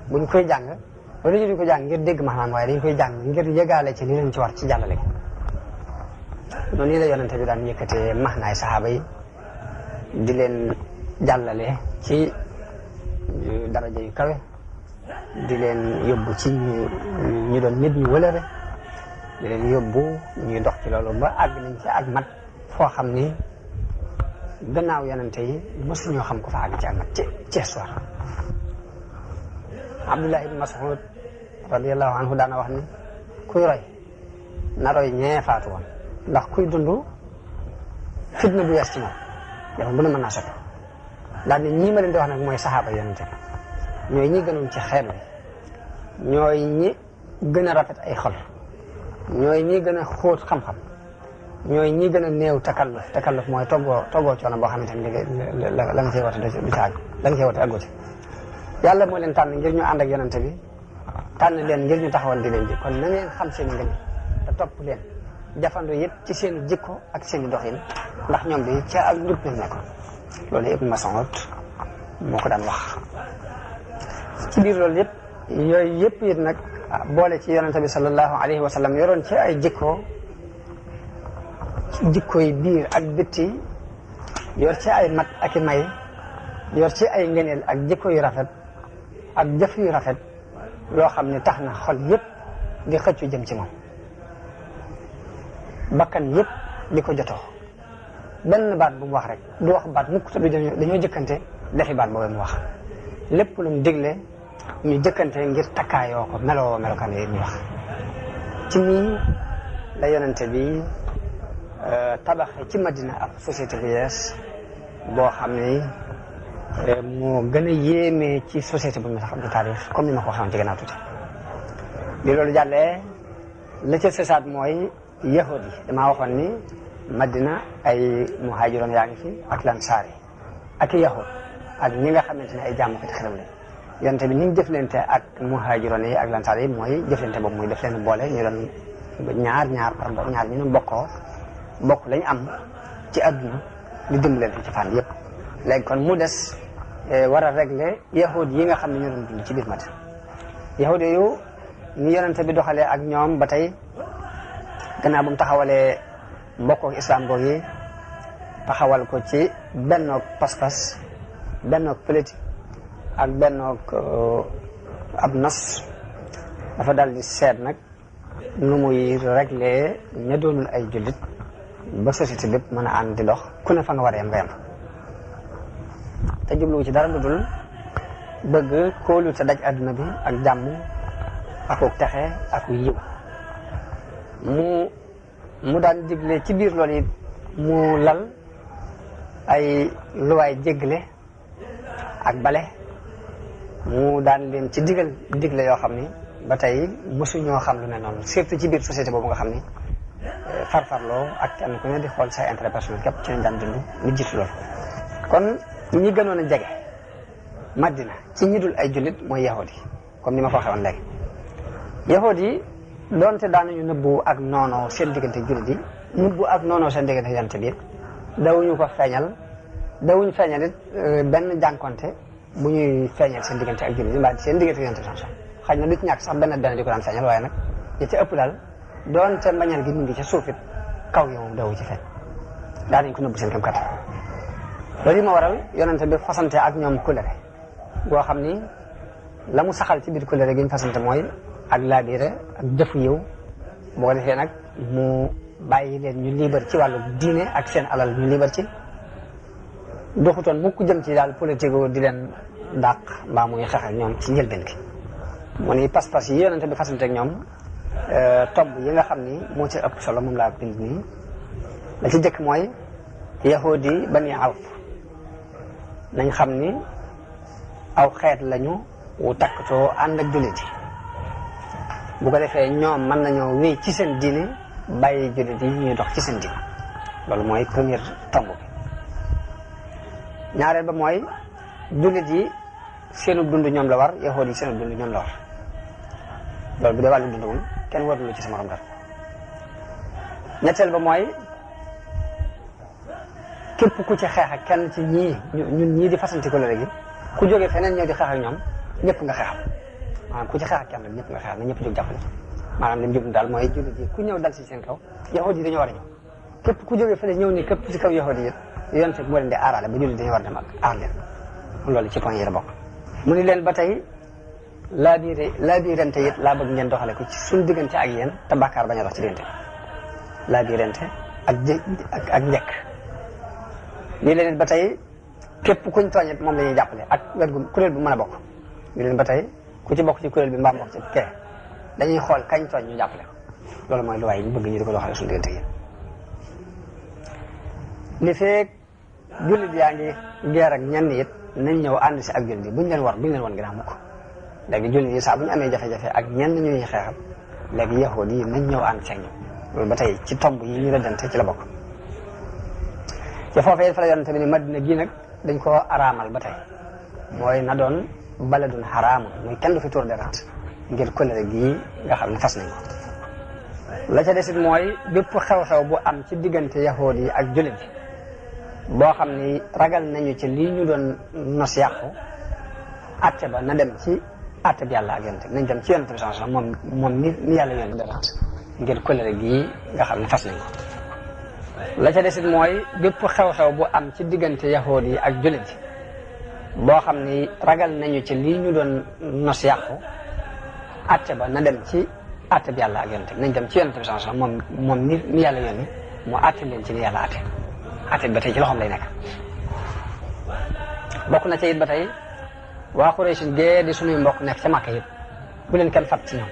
buñ koy jàng wala ñu di ko jàng ngir dégg maanaam waaye dañ koy jàng ngir yëgaale ci li leen ci war ci jàllale noonu nii la yonente bi daan yëkkatee maxnaay saxaaba yi di leen jàllale ci daraja yu kawe di leen yóbbu ci ñu doon nit ñu wëlëre di leen yóbbu ñuy dox ci loolu ba àgg nañ ci ak mat foo xam ni gannaaw yonente yi mësuñoo xam ko fa àgg ci ak mat ci histoire Abdullah ibn Mas'ud radiyallahu anhu daana wax ni kuy roy na roy ñee faatu woon ndax kuy dund fitna bu yees ci moom yow bu ne mën naa soppi daal ni ñii ma leen di wax nag mooy saxaaba yonente bi ñooy ñi gënoon ci xeet wi ñooy ñi gën a rafet ay xol ñooy ñi gën a xóot xam-xam ñooy ñi gën a néew takalluf mooy toggoo coono boo xamante ni la nga cey wate du ci àgg la nga cey wate àggu ci yàlla moo leen tànn ngir ñu ànd ak yonente bi tànn leen ngir ñu taxawal di leen ji kon na ngeen xam seen i ngën te topp leen jafandu yëpp ci seen i jikko ak seen i doxin ndax ñoom bi ca ak njub lañ nekkoon loolu Ibn Mas'ud moo ko daan wax ci biir loolu yëpp yooyu yëpp it nag boole ci yonente bi sallallahu alayhi wa sallam yoroon ci ay jikko yi biir ak bitti yor ci ay mat ak i may yor ci ay ngëneel ak jikko yu rafet ak jëf yu rafet yoo xam ne tax na xol yëpp di xëccu jëm ci moom bakkan yëpp di ko jotoo benn baat bu mu wax rek du wax baat mukk te dañoo jëkkante defi baat boobu mu wax lépp lu mu digle ñu jëkkante ngir takkaayoo ko melokaan yi ñu wax ci nii la yonente bi tabaxe ci Madina ab société bu yees boo xam ne moo gën a yéeme ci société bu ñu xam ci taarix comme ni ma ko waxoon ci gannaaw tuuti bi loolu jàllee la ca sësaat mooy yahud yi damaa waxoon ni Madina ay muhaajiroon yaa ngi fi ak lansaar yi ak yahud ak ñi nga xamante ne ay jàmmkat xërëm lañ yonte bi ni ñu jëflante ak muhaajiroon yi ak lansaar yi mooy jëflante boobu muy def leen boole ñu doon ñaar ñu ne bokk lañ am ci àdduna di dimbalante ci fànn yëpp léegi kon mu des war a régler yahud yi nga xam ne ñoo doon dund ci biir Madina yahud yooyu ni yonente bi doxalee ak ñoom ba tey gannaaw bu mu taxawalee mbokkook islam boog yi taxawal ko ci bennoog pas-pas bennoog politique ak bennoog ab nos dafa dal di seet nag nu muy régler ña doonul ay jullit ba société bépp mën a ànd di dox ku ne fa nga war a yem nga yem te jubluwu ci dara lu dul bëgg kóolu te daj adduna bi ak jàmm akuk texe ak yiw mu daan digle ci biir loolu it mu lal ay luwaay jéggale ak bale mu daan leen ci digle yoo xam ni ba tey mosuñoo xam lu ne noonu surtout ci biir société boobu nga xam ni farfarloo ak kenn ku ne di xool sa intérêt personnel képp ci lañ daan dund lu jiitu loolu kon ñi gënoon a jege Madina ci ñi dul ay jullit mooy yahudi yi comme ni ma ko waxee woon léegi yahudi yi doonte daanañu nëbbu ak noonoo seen diggante jullit yi nëbbu ak noonoo seen diggante yonent bi dawuñu ko feeñal dawuñu feeñal it benn jànkonte bu ñuy feeñal seen diggante ak jullit yi mbaa seen diggante yonent bi xaj na du ci ñàkk sax benn di ko daan feeñal waaye nag yi ci ëpp daal doonte mbañal gi mu ngi ca suufit kaw yow dawu ci feeñ daanañ ko nëbbu seen kam kattan loolu yi ma waral yonent bi fasante ak ñoom kulere goo xam ni la mu saxal ci biir kulere gi ñu fasante mooy ak laabiire ak jëfu yiw boo ko defee nag mu bàyyi leen ñu liibar ci wàllu diine ak seen alal ñu liibar ci doxutoon mukk jëm ci daal politique di leen dàq mbaa muy xeex ak ñoom ci njëlbeen gi mu ni pas-pas yi yonente bi fasante ak ñoom tomb yi nga xam ni moo ci ëpp solo moom laa bind nii la ci jëkk mooy yahudi bani awf nañ xam ni aw xeet lañu wu takkatoo ànd ak jullit yi bu ko defee ñoom mën nañoo wéy ci seen diine bàyyi jullit yi ñuy dox ci seen diine loolu mooy première tomb bi ñaareel ba mooy jullit yi seenu dund ñoom la war yahood yi seenu dund ñoom la war loolu bu dee wàllu dund moom kenn warulu ci sama morom dara ñetteel ba mooy képp ku ci xeex ak kenn ci ñun ñii di fasanti ko la léegi ku jógee feneen ñëw di xeex ak ñoom ñëpp nga xeexal maanaam ku ci xeex ak kenn rek ñëpp nga xeexal na ñëpp jóg jàppale maanaam li mu jublu daal mooy jullit yi ku ñëw dal si seen kaw yahood yi dañoo war a ñëw képp ku jógee feneen ñëw ni képp ci kaw yahood yi yoon fekk moo leen di aarale ba jullit dañoo war dem ak aar leen loolu ci point yi la bokk mu ni leen ba tey laabirante it laa bëgg ngeen doxale ko ci suñ diggante ak yéen te bàkkaar bañ a dox ci diggante laabirante ak njëkk lii leen it ba tey képp kuñ tooñet moom la ñuy jàppale ak wet gu kuréel bu mën a bokk ñu leen ba tey ku ci bokk ci kuréel bi mbaam bokk ci kee dañuy xool kañ tooñ ñu jàppale ko loolu mooy lu waay ñu bëgg ñu di ko doxale suñu diggante yi li feeg jullit yaa ngi geer ak ñenn it nañ ñëw ànd si ak jullit yi buñ leen wan ginnaaw mukk léegi jullit yi saa bu ñu amee jafe-jafe ak ñenn ñu ñuy xeexal léegi yahuud yi nañ ñëw ànd si ak ñoom loolu ba tey ci tomb yi ñu rëddante ci la bokk ci foofee fa la yonente bi ni Madina gii nag dañ koo araamal ba tey mooy na doon baladun xaraamun muy kenn du fi tuur deret ngir kóllëre gii nga xam ne fas nañ ko la ca desit mooy bépp xew-xew bu am ci diggante yahuud yi ak jullit yi boo xam ni ragal nañu ci lii ñu doon nos yàqu atte ba na dem ci atte bi yàlla ak yonente bi nañ dem ci yonente bi sallallahu alayhi wasallam moom ni yàlla yónni deret ngir kóllëre gii nga xam ne fas nañ ko la ca desit mooy bépp xew-xew bu am ci diggante yahuud yi ak jullit yi boo xam ni ragal nañu ci lii ñu doon nos yàqu atte ba na dem ci atte bi yàlla ak yonente bi nañ dem ci yonente bi sallallahu alayhi wasallam moom ni yàlla yónni mu atte leen ci ni yàlla atte bi ba tey ci loxoom lay nekk bokk na ca it ba tey waa Quraysh gee di suñuy mbokk nekk ca Makka it bu leen kenn fat ci ñoom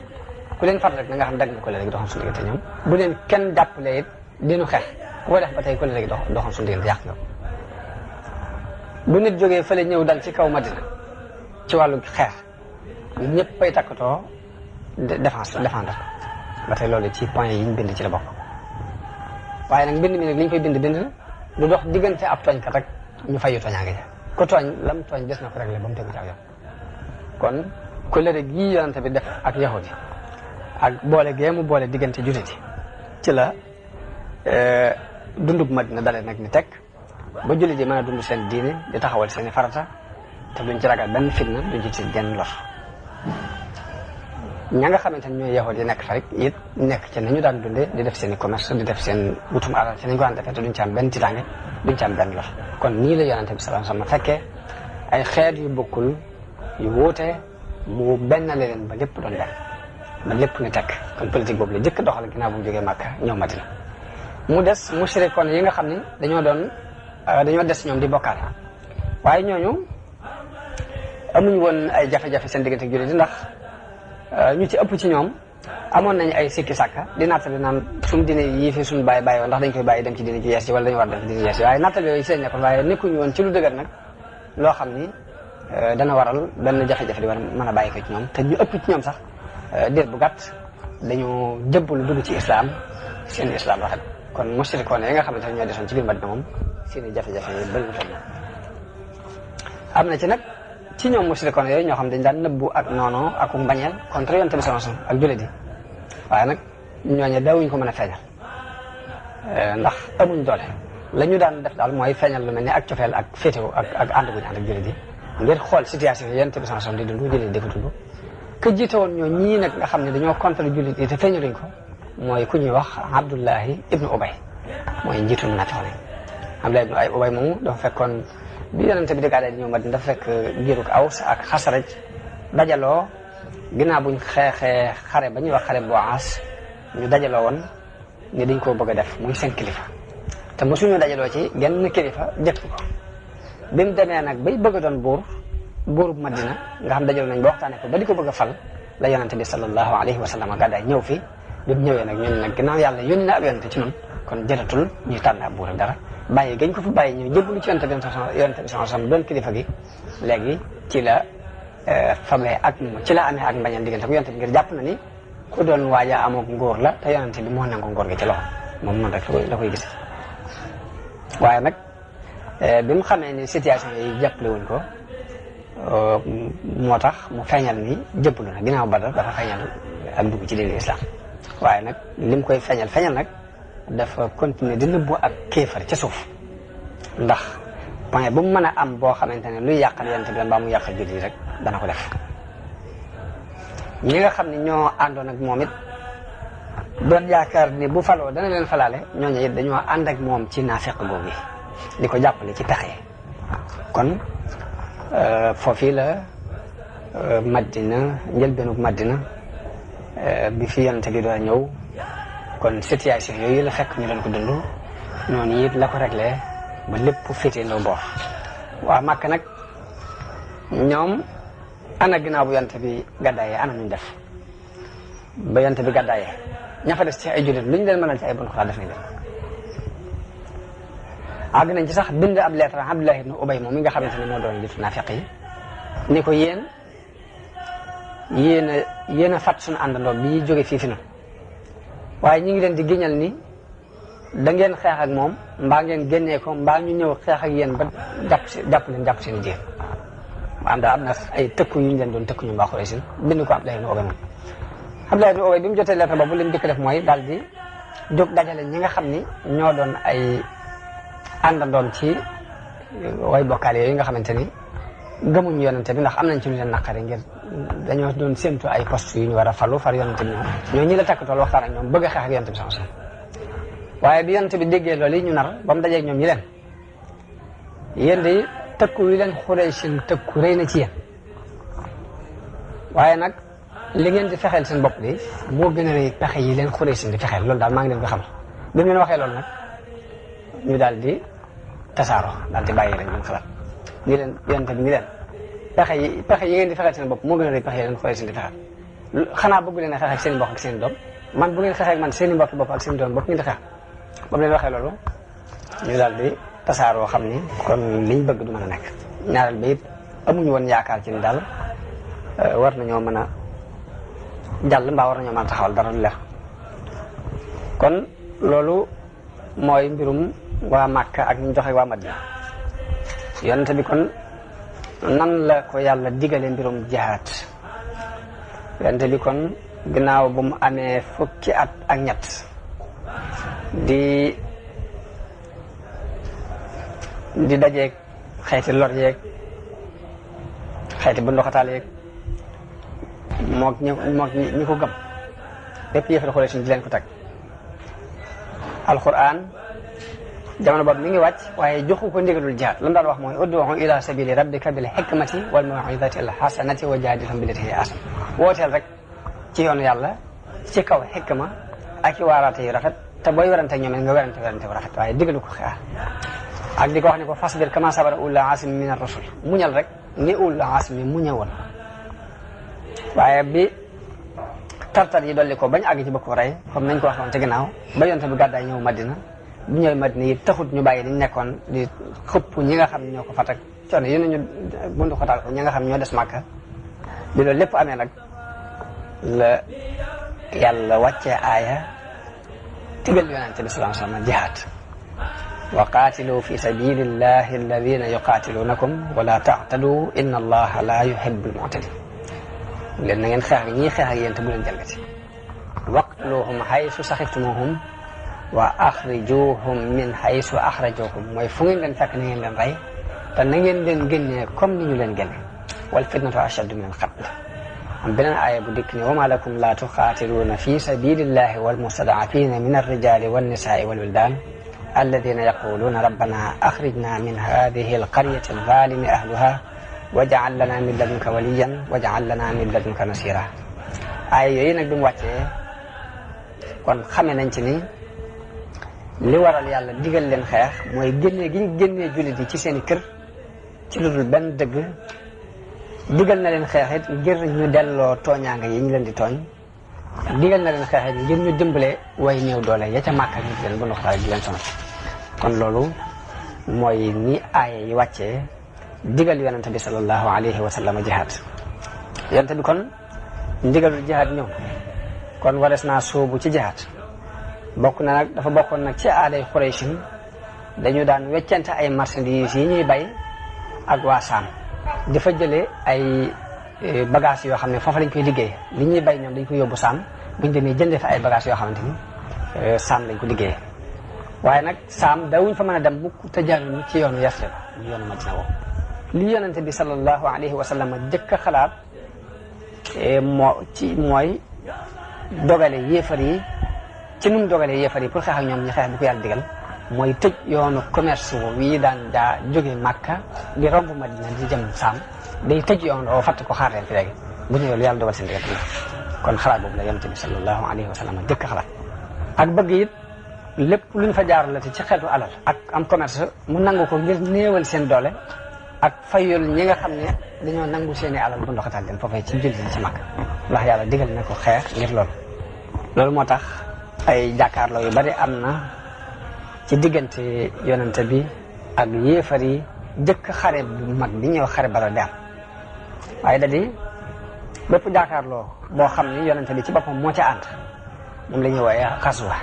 ku leen fat rek na nga xam dagg na ko léegi doxoon suñu diggante ñoom bu leen kenn jàppale it dinu xeex ku ko def ba tey ko léegi doxoon suñu diggante yàq yow bu nit jógee fële ñëw dal ci kaw Madina ci wàllu xeex ñëpp ay takkatoo défendre ba tey loolu ci point yi ñu bind ci la bokk waaye nag mbind mi nag li ñu koy bind lu dox diggante ab tooñkat rek ñu fayu tooñaange ja ku tooñ lam tooñ des na ko réglé ba mu tegu ci aw yoon kon kóllëre gii yonante bi def ak yahud yi ak boole gee mu boole diggante jullit yi ci la dundub Madina dale nag ni teg ba jullit yi mën a dund seen diine di taxawal seeni farata te duñ ci ragal benn fitna duñ ci genn lor ña nga xamante ne ñooy yahud yi nekk fa rek it nekk ci nañu daan dundee di def seen i commerce di def seen wutum alal ci nañ ko daan defee te duñ ci am benn tiitaange duñ ci am benn lor kon nii la yonante bi sallallahu alayhi wasallam fekkee ay xeet yu bokkul yu wuute mu benn leen ba lépp doon benn ba lépp ni tekk kon politique boobu la jëkk doxal ginnaaw bu mu jógee Makka ñëw Madina mu des mushrikoon yi nga xam ne dañoo des ñoom di bokkaale waaye ñooñu amuñ woon ay jafe-jafe seen diggante ak jullit ndax ñu ci ëpp ci ñoom amoon nañ ay sikki sàkka di nattali naan suñu dine yii fi suñu bàyyi woon ndax dañ koy bàyyi dem ci dine ci yees yi wala dañu war dem ci dine yees yi waaye nattali yooyu seen nekkoon waaye nekkuñu woon ci lu dëgër nag loo xam ni dana waral benn jafe-jafe di war mën a bàyyi ko ci ñoom te ñu ëpp ci ñoom sax diir bu gàtt dañu jëbbalu dugg ci islam seen islam rafet kon mushrikoon yi nga xamante ne ñoo desoon ci biir Madina moom seeni jafe-jafe yi bëri na am na ci nag ci ñoom mushrikoon yooyu ñoo xam dañ daan nëbbu ak noonu ak mbañeel contre yonent bi sallallahu alayhi wasallam ak jullit yi waaye nag ñooñu daawuñ ko mën a feeñal ndax amuñ doole la ñu daan def daal mooy feeñal lu mel ni ak cofeel ak féetewu ak ànd guñu ànd ak jullit yi ngir xool situation yi yonent bi sallallahu alayhi wasallam di dund jullit di ko dund que jiite woon ñoo ñii nag nga xam ne dañoo contre jullit yi te feeñaluñ ko mooy ku ñuy wax Abdullahi ibnu Ubay mooy njiitul munaafiqoon yi Abdullahi ibnu Ubay moomu dafa fekkoon bi yonente bi dëggaale di ñëw Madina dafa fekk giirug Aws ak Xasraj dajaloo ginnaaw buñ xeexee xare ba ñuy wax xare Bu'aas ñu dajaloo woon ni dañ koo bëgg a def muy seen kilifa te mosuñu dajaloo ci genn kilifa jëkk ko bi mu demee nag bay bëgg a doon buurub Madina nga xam dajaloo nañ ba waxtaane ko ba di ko bëgg a fal la yonente bi sallallahu alayhi wa sallam gàddaay ñëw fi bi mu ñëwee nag ñun nag ginnaaw yàlla yónni na ab yonente ci noonu kon jëratul ñuy tànn ab buur ak dara bàyyi gañ ko fi bàyyi ñëw jébbalu ci yonente bi sallallahu alayhi wa sallam doon kilifa gi léegi ci la famee ak moom ci la amee ak mbañal diggante ak yonente bi ngir jàpp na ni ku doon waaja amook ngóor la te yonente bi moo nangu ngóor gi ci loxo moom noonu rek la koy gis waaye nag bi mu xamee ni situation yi jàppale wuñ ko moo tax mu feeñal ni jébbalu na ginnaaw Badar dafa feeñal ak dugg ci diine islam waaye nag lim koy feeñal nag dafa continuer di nëbbu ak kéefar ca suuf ndax point bu mu mën a am boo xamante ne luy yàqal yonent bi mbaa mu yàqal jullit yi rek dana ko def ñi nga xam ne ñoo àndoon ak moom it doon yaakaar ni bu faloo dana leen falaale ñooñu it dañoo ànd ak moom ci naafeq googu di ko jàppale ci pexe kon foofii la Madina njëlbeenug Madina bi fi yonent bi doon ñëw kon situation yooyu la fekk ñu doon ko dund noonu it la ko réglé ba lépp féetee ndoo boor waa Makka nag ñoom ana ginnaaw bu yonent bi gàddaayee ana ñu def ba yonent bi gàddaayee ña fa des ci ay jullit lu ñu leen mënal ci ay bon xalaat def nañ leen àgg nañ ci sax bind ab lettre Abdullah ibn Ubay moom mi nga xamante ne moo doon jiitu naafiq yi ni ko yéen a fat suñu àndandoo bi jóge fii fi noonu waaye ñu ngi leen di giñal ni da ngeen xeex ak moom mbaa ngeen génnee ko mbaa ñu ñëw xeex ak yéen ba jàpp seen jigéen am daal am na ay tëkku yu ñu leen doon tëkku ñu mbaa Quraysh bind ko Abdullah ibn Ubay moom Abdullah ibn Ubay bi mu jotee lettre boobu li mu njëkk def mooy daal di jóg dajale ñi nga xam ni ñoo doon ay àndandoon ci way bokkaale yooyu nga xamante ni gëmuñu yonente bi ndax am nañ ci lu leen naqari ngir dañoo doon séntu ay poste yu ñu war a falu far yonente bi ñoo ñi la takkatool waxtaan ak ñoom bëgg a xeex ak yonente bi sax waaye bi yonente bi déggee loolu yi ñu nar ba mu dajeeg ñoom ñi leen yéen de tëkku wi leen Xuraysin tëkku rëy na ci yéen waaye nag li ngeen di fexeel seen bopp bi moo gën a rëy pexe yi leen Xuraysin di fexeel loolu daal maa ngi leen ko xamal bi mu leen waxee loolu nag ñu daal di tasaaroo daal di bàyyi lañ doon xalaat ñu leen yonente bi ñu leen pexe yi ngeen di fexeel seen bopp moo gën a rëy pexe yi leen Xuraysin di fexeel xanaa bëgg leen a xeex ak seen i mbokk ak seen i doom man bu ngeen xeexee ak man seen i mbokk bopp ak seen i doom bokk ngeen di xeex ba mu leen waxee loolu ñu daal di tasaaroo xam ni kon liñ bëgg du mën a nekk ñaareel ba it amuñu woon yaakaar ci ni daal war nañoo mën a jàll mbaa war nañoo mën a taxawal dara lu leer kon loolu mooy mbirum waa Màkka ak ñu joxe waa Madina yonente bi kon nan la ko yàlla digale mbirum jihaad yonente bi kon ginnaaw bu mu amee fukki at ak ñett di dajeeg xeeti lor yeeg xeeti bu ndoxataal yeeg moog ñi ko gëm lépp yëfal Quraysh di leen ko teg alquran jamono boobu mi ngi wàcc waaye joxu ko ndigalul jihaad lu mu daan wax mooy ud'u ila sabili rabbika bil hikmati wal maw'izati al hasanati wa jaadilhum billati hiya ahsan wooteel rek ci yoonu yàlla ci kaw xikma ak i waaraate yu rafet te booy werante ñoom nga werante bu rafet waaye digalu ko xeex ak di ko wax ne ko fasbir kama sabara ulul azmi min ar-rusul muñal rek ni ulul azmi mu ñëwoon waaye bi tartar yi dolli ko bañ àgg ci bëgg ko rey comme nañ ko waxoon ci ginnaaw ba yonte bi gàddaay ñëw Madina bu ñëwee Madina yi taxut ñu bàyyi liñ nekkoon di xëpp ñi nga xam ne ñoo ko fat ak coono yi ñu bundu xotaal ko ñi nga xam ne ñoo des Màkka bi loolu lépp amee nag la yàlla wàccee aaya digal yonente bi sallallahu alayhi wa sallam jihaad wa qaatilu fi sabilillahi alladina yuqaatilunakum wala ta'tadu inna allaha la yuhibbul mu'tadin leen na ngeen xeex ak ñii xeex ak yéen te bu leen jalgati waqtuluhum haysu saxiftumuhum wa axrijuhum min haysu axrajukum mooy fu ngeen leen fekk na ngeen leen rey te na ngeen leen génnee comme ni ñu leen génne wal fitnatu ashaddu min al qatl am beneen aaya bu dikk ne wa ma lakum la tuqaatiluuna fi sabilillahi wal mustad'afina min ar-rijali wan nisaai wal wildan alladina yaquluuna rabbana axrijna min hadihi alqaryati alzalimi ahluha waj'al lana min ladunka waliyan waj'al lana min ladunka nasira aaya yooyu nag bi mu wàccee kon xame nañ ci ni li waral yàlla digal leen xeex mooy génnee gi ñu génnee jullit yi ci seen i kër ci lu dul benn dëgg digal na leen xeex it ngir ñu delloo tooñaanga yi ñu leen di tooñ digal na leen xeex it ngir ñu dimbale way néew doole ya ca Màkka ñu leen bu ndox di leen sonal kon loolu mooy ni aaya yi wàccee digal yonente bi sallallahu alayhi wa sallam jihaad yonente bi kon ndigalul jihaad ñëw kon wares naa sóobu ci jihaad bokk na nag dafa bokkoon nag ci aaday Quraysh dañu daan weccante ay marchandises yi ñuy bay ak waa Saam di fa jëlee ay bagages yoo xam ne foofa lañ koy liggéey li ñuy bay ñoom dañ koy yóbbu Saam buñ demee jëndee fa ay bagages yoo xamante ni Saam lañ ko liggéeyee waaye nag Saam dawuñ fa mën a dem mukk te jaaruñu ci yoonu Yasrib ñu yoonu Madina woo li yonente bi sallallahu alayhi wa sallam jëkk a xalaat mooy dogale yéefar yi ci nu mu dogalee yéefar yi pour xeex ak ñoom ñu xeex bi ko yàlla digal mooy tëj yoonu commerce wi daan daa jóge Màkka di romb Madina di jëm Saam day tëj yoon oo fatt ko xaar leen fi léegi bu ñëwee lu yàlla dogal seen diggante kon xalaat boobu la yonente bi sallallahu alayhi wa sallam jëkk a xalaat ak bëgg it lépp luñ fa jaarale te ci xeetu alal ak am commerce mu nangu ko ngir néewal seen doole ak fayul ñi nga xam ne dañoo nangu seeni alal bu ndoxatal leen foofee ci jullit yi ci Makka ndax yàlla digal na ko xeex ngir loolu moo tax ay jàkkaarloo yu bari am na ci diggante yonente bi ak yéefar yi jëkk xare bu mag bi ñuy wax xare Badar di am waaye da di bépp jàkkaarloo boo xam ne yonente bi ci boppam moo ca ànd moom la ñuy wooye xaswa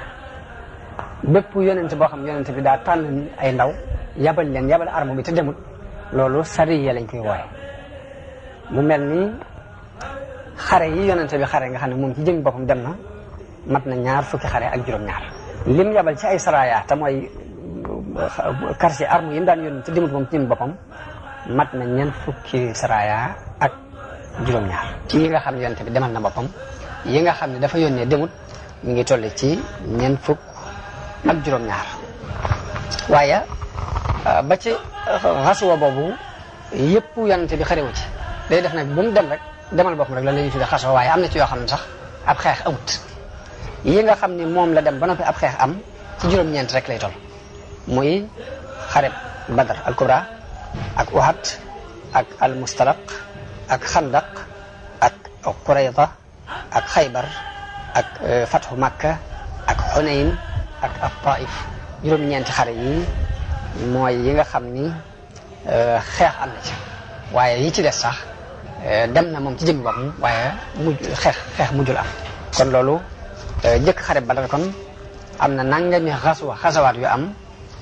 bépp yonente boo xam ne yonente bi daa tànn ay ndaw yabal arme bi te demut loolu sariya lañ koy wooye mu mel ni xare yi yonente bi xare nga xam ne moom ci jëmmi boppam dem na mat na 20 fukki xare ak juróom-ñaar lim yabal ci ay saraya te mooy quartier arme yi mu daan yónni te demut moom ci jëmmi boppam mat na 4 fukki saraya ak juróom-ñaar ci yi nga xam ne yonente bi demal na boppam yi nga xam ne dafa yónnee demut mi ngi toll ci 4 fukk ak juróom-ñaar waaye ba ci xasuwa boobu yëpp yonente bi xarewu ci day def nag bu mu dem rek demal boppam rek la ñuy tuddee xasuwa waaye am na ci yoo xam ne sax ab xeex amut yi nga xam ne moom la dem ba noppi ab xeex am ci juróom-ñeent rek lay toll muy xareb Badar al Kubra ak Uhud ak al Mustalaq ak Xandaq ak Qurayza ak Xaybar ak Fathu Makka ak Xunayn ak Taif juróom-ñeenti xare yi mooy yi nga xam ni xeex am na ci waaye yi ci des sax dem na moom ci jëmmi boppam waaye xeex mujjul am kon loolu jëkk xare Badar kon am na nangami xasawaat yu am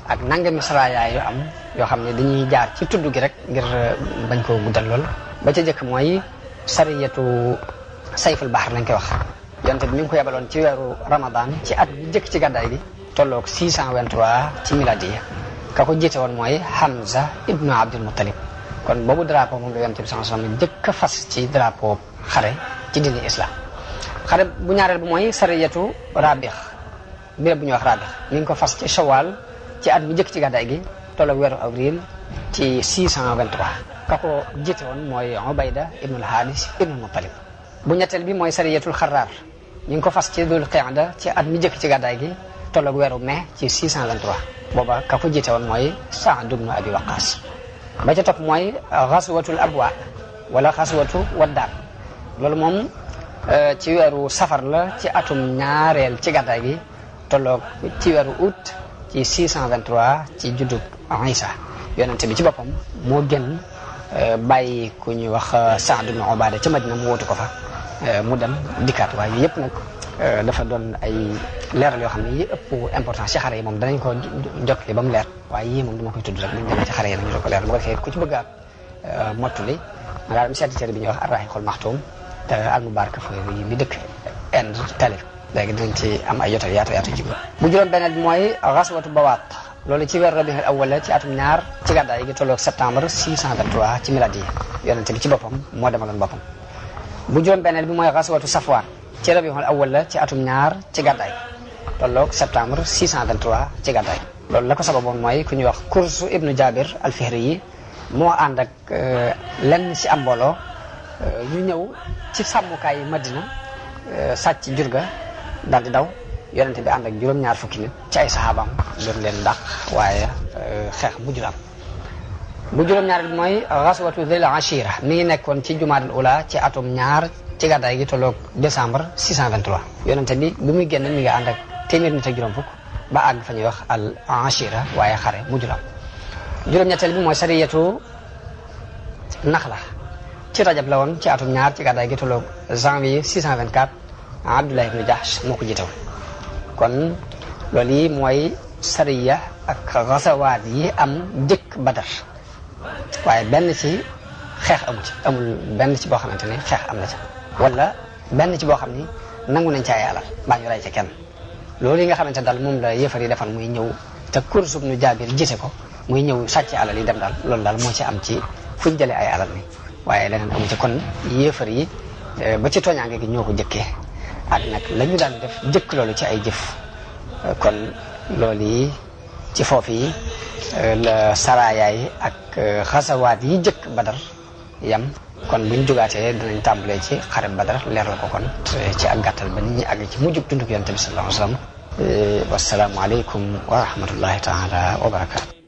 ak nangami saraya yu am yoo xam ne dañuy jaar ci tudd gi rek ngir bañ koo guddal lool ba ca jëkk mooy sariyatu sayful bahar lañ koy wax yonte bi mi ngi ko yebaloon ci weeru Ramadan ci at bi jëkk ci gàddaay gi tolloog 623 ci miladiya ka ko jiite woon mooy Hamza ibnu Abdul Muttalib kon boobu drapeau moom la yonte bi sallallahu alayhi wasallam jëkk a fas ci drapeau xare ci diini islam xare bu ñaareel bi mooy sariyatu Rabix béréb bu ñuy wax Rabix mi ngi ko fas ci Shawwal ci at mi jëkk ci gàddaay gi tolloog weeru avril ci 623 ka ko jiite woon mooy Ubayda ibnul Haris ibnul Muttalib bu ñetteel bi mooy sariyatul Xarraar ñu ngi ko fas ci Dul Qiyada ci at mi jëkk ci gàddaay gi tolloog weeru mai ci 623 booba ka ko jiite woon mooy Saad ibnu Abi Waqaas ba ca topp mooy xaswatul Abwa wala xaswatu Waddaan loolu moom ci weeru safar la ci atum ñaareel ci gàddaay gi tolloog ci weeru août ci 623 ci juddub Isa yonente bi ci boppam moo gën bàyyi ku ñuy wax Saad ibnu Ubaada ca Madina mu wootu ko fa mu dem dikkaat waaye yëpp nag dafa doon ay leeral yoo xam ne yi ëpp importance ci xare yi moom danañ ko jottali ba mu leer waaye yii moom dama koy tudd rek buñ demee ci xare yi nañu ko leer bu ko defee ku ci bëgg a mottali nga daal dem seeti téere bi ñuy wax Ar-Rahiqul Maxtuum te al-Mubarak Furi mi dëkk Inde talif léegi dinañ ci am ay yotal yaatu ji bu juróom beneen bi mooy xaswatu Bawaat loolu ci weer Rabiul Awwal la ci atum ñaar ci gàddaay gi tolloog septembre 623 ci miladi yonente bi ci boppam moo demaloon boppam bu juróom beneen bi mooy xaswatu Safwaan ci Rabiul Awwal la ci atum ñaar ci gàddaay tolloog septembre 623 ci gàddaay loolu la ko sababoon mooy ku ñuy wax Kursu ibnu Jabir al-Fihri yi moo ànd ak lenn ci am mbooloo ñu ñëw ci sàmmukaay yi Madina sàcc jur ga daal di daw yonente bi ànd ak juróom-ñaar fukki nit ci ay saxaabaam doon leen ndax waaye xeex mujjul am bu juróom-ñaar bi mooy xaswatu Dhil Ashira mi ngi nekkoon ci Jumaadal Ula ci atum ñaar ci gàddaay gi tolloog décembre 623 yonente bi bu muy génn mi ngi ànd ak téeméer nit ak juróom fukk ba àgg fa ñuy wax al Ashira waaye xare mujjul am juróom-ñetteel bi mooy sariyatu Naxla ci Rajab la woon ci atum ñaar ci gàddaay gi tolloog janvier 624 Abdullah ibn Jahsh moo ko jiite woon kon loolu yi mooy sariya ak xasawaat yi am jëkk Badar waaye benn ci xeex amul benn ci boo xamante ne xeex am na ci wala benn ci boo xam ni nangu nañ ci ay alal mbaa ñu rey ci kenn loolu yi nga xamante ne daal moom la yëfar yi defoon muy ñëw te Kursu ibnu Jaabir jiite ko muy ñëw sàcc alal yi dem daal loolu daal moo ci am ci fuñ jëlee ay alal ni waaye leneen amu ci kon yëfar yi ba ci tooñaange gi ñoo ko jëkkee ak nag la ñu daan def jëkk loolu ci ay jëf kon loolu yi ci foofu yi la saraya yi ak xasawaat yi jëkk Badar yam kon buñ jugaatee danañ tàmbalee ci xare Badar leeral ko kon ci ak gàttal ba nit ñi àgg ci mujjub dunduk yonent bi sallallahu alayhi wa sallam wasalaamu aleykum wa rahmatullahi taala wa barakatu